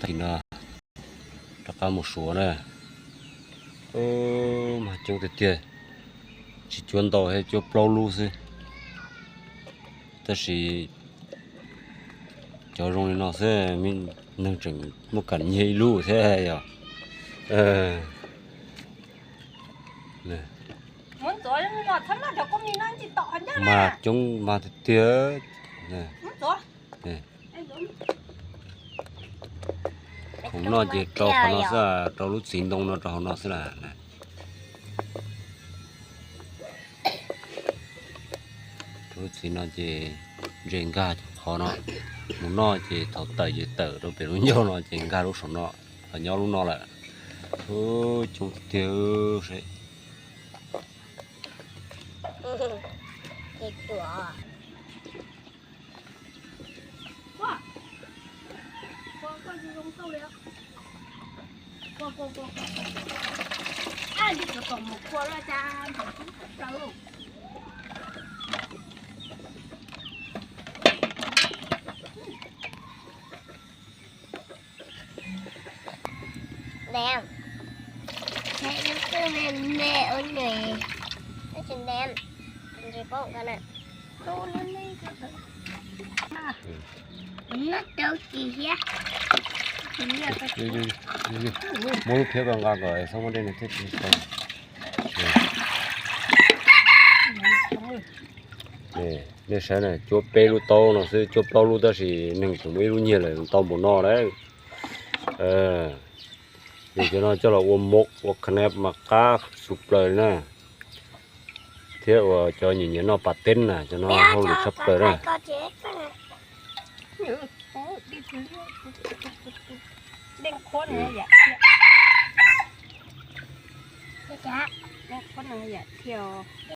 Tim no rov qab mus suav na. Mas coob tiag tiag, tsis cuab ntau thiab, cuab plaub lub xwb. Tab sis cov zoo li no xwb, neeg tseem muaj kam nyiag ib lub thiab yog. Mas coob mas tiag tiag. Khoom noj ces rau qhov no xwb, rau lub txiv ntoo no rau hauv no xwb na. Rau lub txiv no ces ntses nkag qhov no, mus noj ces thaum tawm ces tawm rau pem lub ncauj no ces nkag lub saum no, ho nyob lub no lawm. Coob tiag seb. Ntev, lub twg me me ua nws, twb tsis ntev, ntsis paub ko na. Noj rau tsis hiab. Muab lub phiab ko nqa kom txhob muab dej no thiab tsis tau. Nej saib na, cuab peb lub taub no xwb, cuab plaub lub tab sis neeg tseem muaj ib lub nyiag lawm, ntau npaum no lawm. Yus cov no coj los ua mov ua kha nab mas qab xus plaws li na. Thiab uas cov nyiam nyiam noj pas teb na, cov no hauj lwm tshaj plaws na. Thiab